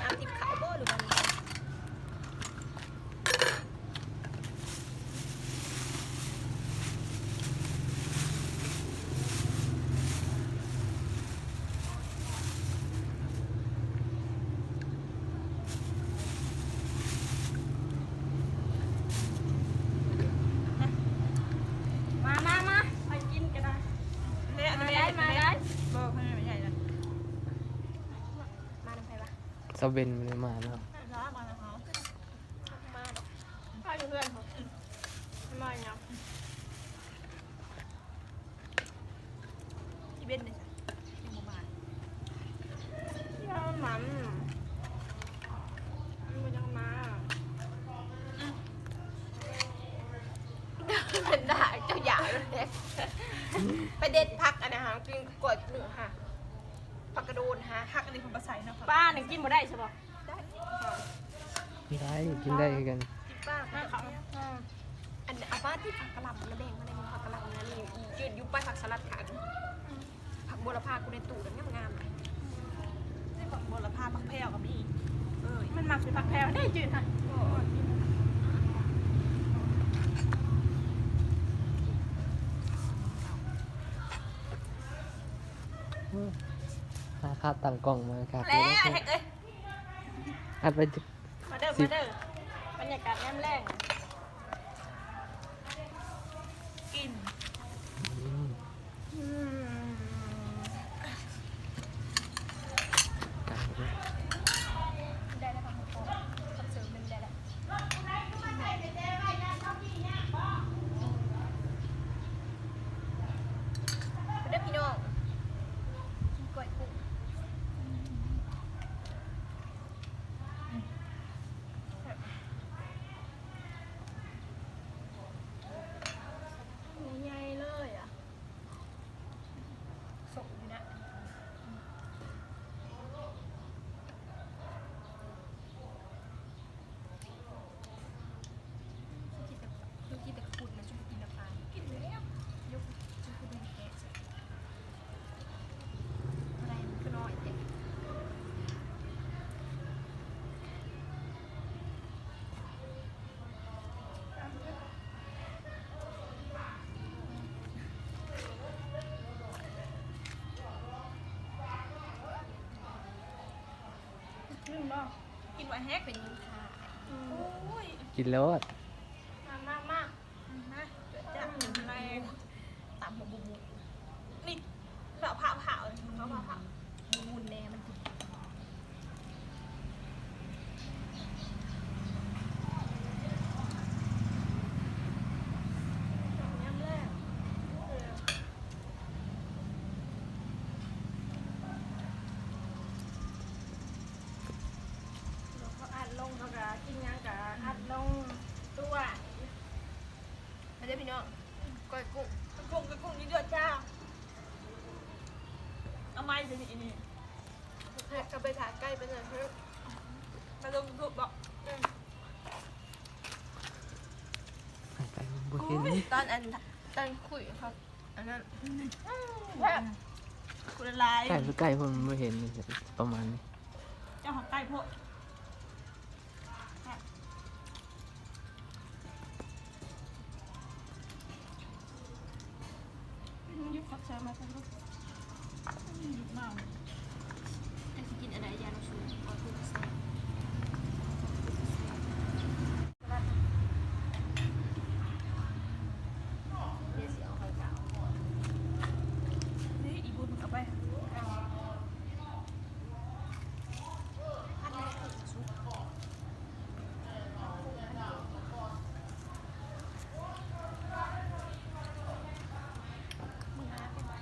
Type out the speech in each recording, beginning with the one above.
ອາທິດເຂົ້າບໍ່ ຫຼືວ່າ ມາ ມາ ມາ ໄປກິນກໍໄດ້ ມາໄດ້ ມາໄດ້ ບໍ່ ຂ້າງໃນມັນໃຫຍ່ນະ ມານຳໃຜວະ? ສາວເບັນບໍ່ໄດ້ມາເນາະ ມານຳເຮົາ ມາດອກ ມາຢູ່ເຮືອນເຂົາ ມາຫຍັງ? ອີເວັນເດ ຍັງບໍ່ມາ ມັນ ມັນບໍ່ຢາກມາ ເປັນດາເຈົ້າຢາກແລ້ວ ໄປເດັດຜັກອັນນັ້ນຫາ ກິນກ້ອຍໜຶ່ງຫາ ຜັກກະໂດນຫາ ຜັກອັນນີ້ເພິ່ນບໍ່ໃສ່ເນາະ ປ້າ ນີ້ກິນບໍ່ໄດ້ຊະບໍ່? ໄດ້ ໄດ້ ກິນໄດ້ຄືກັນ ກິນປາ ອັນ ເອົາປາຕິ ຜັກກະຫຼ່ຳນະ ແບ່ງມາແດ່ ຜັກກະຫຼ່ຳນະ ນີ້ຢືນຢູ່ປາຍຜັກສະຫຼັດຂາຍ ອືມ ຜັກບົວລະພາກູໃນຕູ້ນັ້ນງາມໆ ນີ້ຜັກບົວລະພາ ຜັກແພວກໍມີ ເອີຍ ມັນມັກຊິຜັກແພວເດ້ ຈືນຫັ້ນ ອືມ ຫາຂາຕັ້ງກ້ອງມາຄັກ ແລ້ວ ເອີຍ ອັດໄວ້ ມາເດີ ມາເດີ ບັນຍາກາດຍາມແລງ ກິນ ອືມ ອືມ ໄດ້ແລ້ວ ຜັກຫອມ ຜັກເສີມໄດ້ແລ້ວ ເດີພີ່ນ້ອງ ກິນກ້ອຍກຸ້ງ ແຊບ ໝູໃຫຍ່ເລີຍອະ ສົກຢູ່ນະ ກິນແຕ່ ກິນແຕ່ຂຸດນະ ຊຸມກິນນະປາ ກິນແລ້ວ ຍົກ ຊຸມກິນແກະ ບໍ່ໄດ້ ມັນຄືນ້ອຍແທ້ ກິນບໍ່? ກິນບໍ່ແຮງ ເປັນຍິງຂາ ອືມ ໂອ້ຍ ກິນໂລດ ມາ ມາ ມາ. ອືມ ມາ ເກີດຈາກ ອືມ ຕຳບັກບຸ້ງ ນີ້ ເພາະ ເພາະ ເພາະ ເພາະ ບຸ້ງແດ່ມັນ ຍາມແລງ ເຂົາອັດລົງ ເຂົາກະກິນຫຍັງກະອັດລົງຕົວະ ມາເດີພີ່ນ້ອງ ກ້ອຍກຸ້ງ ກຸ້ງ ກຸ້ງເຍອະໆ ຈ້າ ເອົາໄມ້ຊິນີ້ ເຮັດກະໄປຖ້າໄກ່ໄປນັ້ນເຮີ້ຍ ມາລົງຢູທູບບໍ ອືມ ໄປບໍ່ເຫັນ ຕອນອັນ ຕອນຄຸຍເຂົາ ອັນນັ້ນ ອືມ ແຊບ ຄຸຍຫຼາຍ ໃກ້ ໃກ້ພຸ້ນບໍ່ເຫັນ ປະມານນີ້ ເຈົ້າຫອກໃກ້ໂພດ. ມັນຢູ່ຄັກເຊີມາຊັ້ນລູກ ມັນຢູ່ມາ ແລ້ວຊິກິນອັນໃດ ຢານອກຊູ ເອົາທຸກໃສ່ ດຽວຊິເອົາໄຂ່ຂາວ ນີ້ອີບຸນເອົາໄປ ອັນນີ້ຄືສຸກ. ມື້ໜ້າເປັນຫວັດ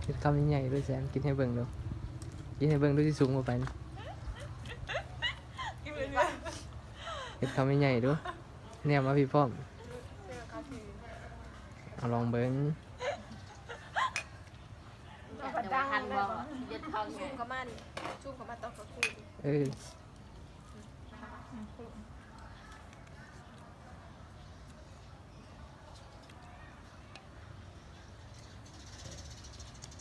ເຮັດຄຳໃຫຍ່ໆ ດູແຊມ ກິນໃຫ້ເບິ່ງດູ ກິນໃຫ້ເບິ່ງດູ ຊິສູງບໍ່ໄປນີ້ ເຮັດຄຳໃຫຍ່ໆ ດູ ແນມມາພີ້ພ້ອມ ເອົາລອງເບິ່ງ ເອົາພັດດັງ ເອົາພັດດັງ ເອົາພັດດັງ ຊູມເຂົ້າມານີ້ ຊູມເຂົ້າມາຕອນກາງຄືນ ເອີ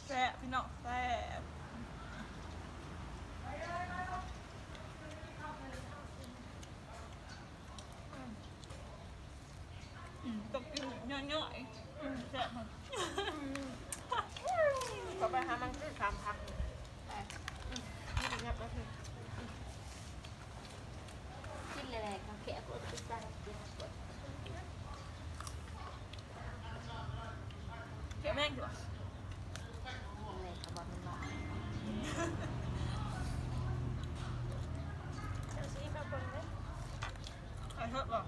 ແຊບພີ່ນ້ອງ ແຊບ ອືມ ຕ້ອງກິນຫຍ້ອຍໆ ອືມ ແຊບ ກໍໄປຫາມັນຊື້ສາມພັກ ໄປ ອືມ ນີ້ກິນຫຍັບມາຄື ອືມ ກິນແລ້ວແຫຼະ ເຂົາແຄະກົດ ແຄະແມງຢູ່ ແມ່ນແຫຼະ ກໍບອກມັນວ່າ ເຈົ້າຊິມາເບິ່ງເດ້ ໄປເຖາະບໍ່?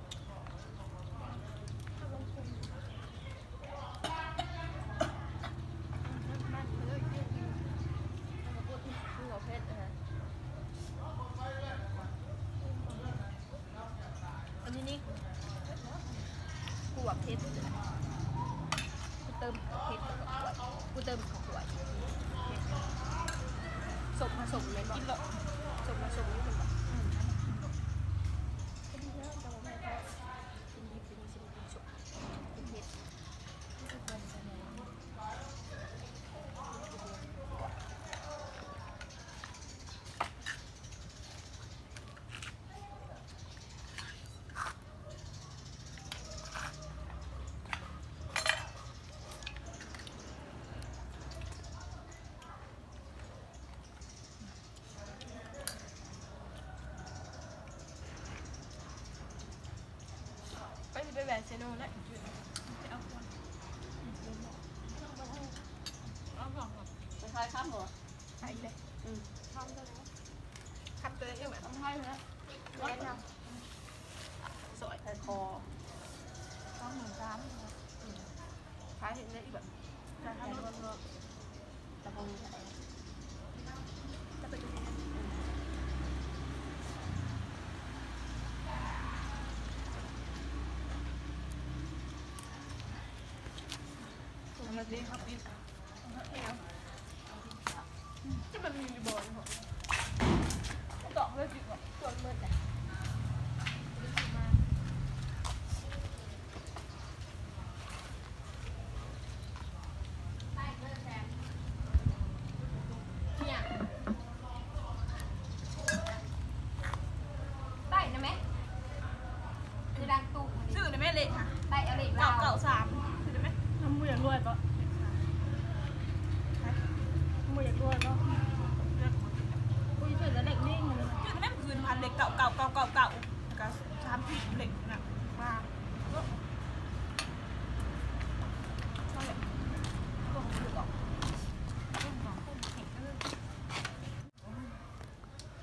ອັນນີ້ນີ້ ຂົ້ວເຜັດ ກູເຕີມເຜັດກັບຂົ້ວ ກູເຕີມເຂົ້າຂົ້ວ ສົ້ມຜະສົມແມ່ນບໍ່? ສົ້ມຜະສົມຢູ່ແມ່ນບໍ່? ອືມ ກິນດິບ ກິນດີ ຊິໄດ້ກິນສົມ ກິນເຜັດ. ໄປ ຊິໄປແວ່ເຊໂນນະ ໄປເອົາຂອງ ເອົາຂອງ ໄປຂາຍຄຳບໍ່? ໄປເລີຍ ອືມ ຄຳໂຕໃດ ຄຳໄທນະ ແມ່ນເນາະ ສອຍ ໄທຄໍ ສອງໝື່ນສາມ ອືມ ຂາຍເຫັນໄດ້ອີກແບບ ຂາຍເຫັນ ແຕ່ບໍ່ມີເທົ່າໃດ ແຕ່ເປັນ ອືມ ມາຊິ ເຮົາປິດ ຈະແມ່ນມີຢູ່ບໍ່ເນາະ ຕອກເລີຍຈິວ່າ ຕົວເໝິດແຫຼະ. ໄປນຳແມ່ ຄືດັງຕູ້ ຊື້ນຳແມ່ເລກ ໄປເອົາເລກ ເກົ້າເກົ້າສາມ ຊື້ນຳແມ່ ບໍ່ຢາກລວຍບໍ່? ບໍ່ຢາກລວຍບໍ່? ບໍ່ຢາກລວຍ ເລກນີ້ ຊື້ນຳແມ່ ຄືນພັນເລກ ເກົ້າເກົ້າເກົ້າເກົ້າເກົ້າ ກະສາມສິບເລກນະ ວ່າ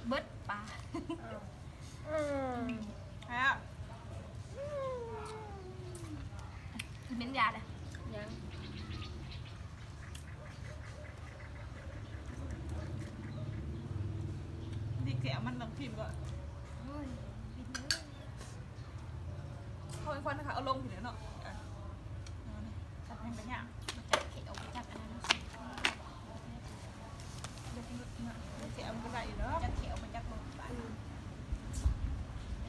ເບິດປາ ອືມ ແລ້ວ ຊິເປັນຢາເດີ້ ຍັງ ດີແກມັນຕ້ອງທີມກ່ອນ ໂອ້ຍ ເຮົາເປັນຄົນເອົາລົງຢູ່ແລ້ວເນາະ ເອົານີ້ ຕັດໃຫ້ມັນຍາວ ຈັບເຂດອອກ ຈັບອັນນັ້ນ ເນາະ ເຂດມັນກໍໄດ້ຢູ່ເນາະ ຈັບເຂດອອກ ຈັບລົງບາດ ອືມ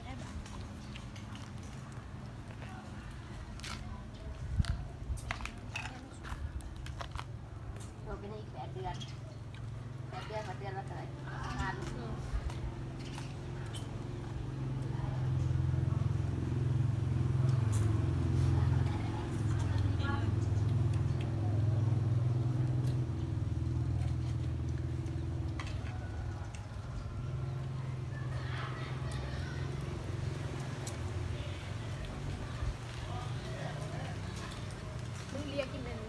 ໄດ້ບາດ ລົງໄປໄດ້ອີກແປດເດືອນ. ແຕ່ເດືອນ ແຕ່ເດືອນລະເທົ່າໃດ? ພັນ ອືມ ມື້ເລຍກິນອັນ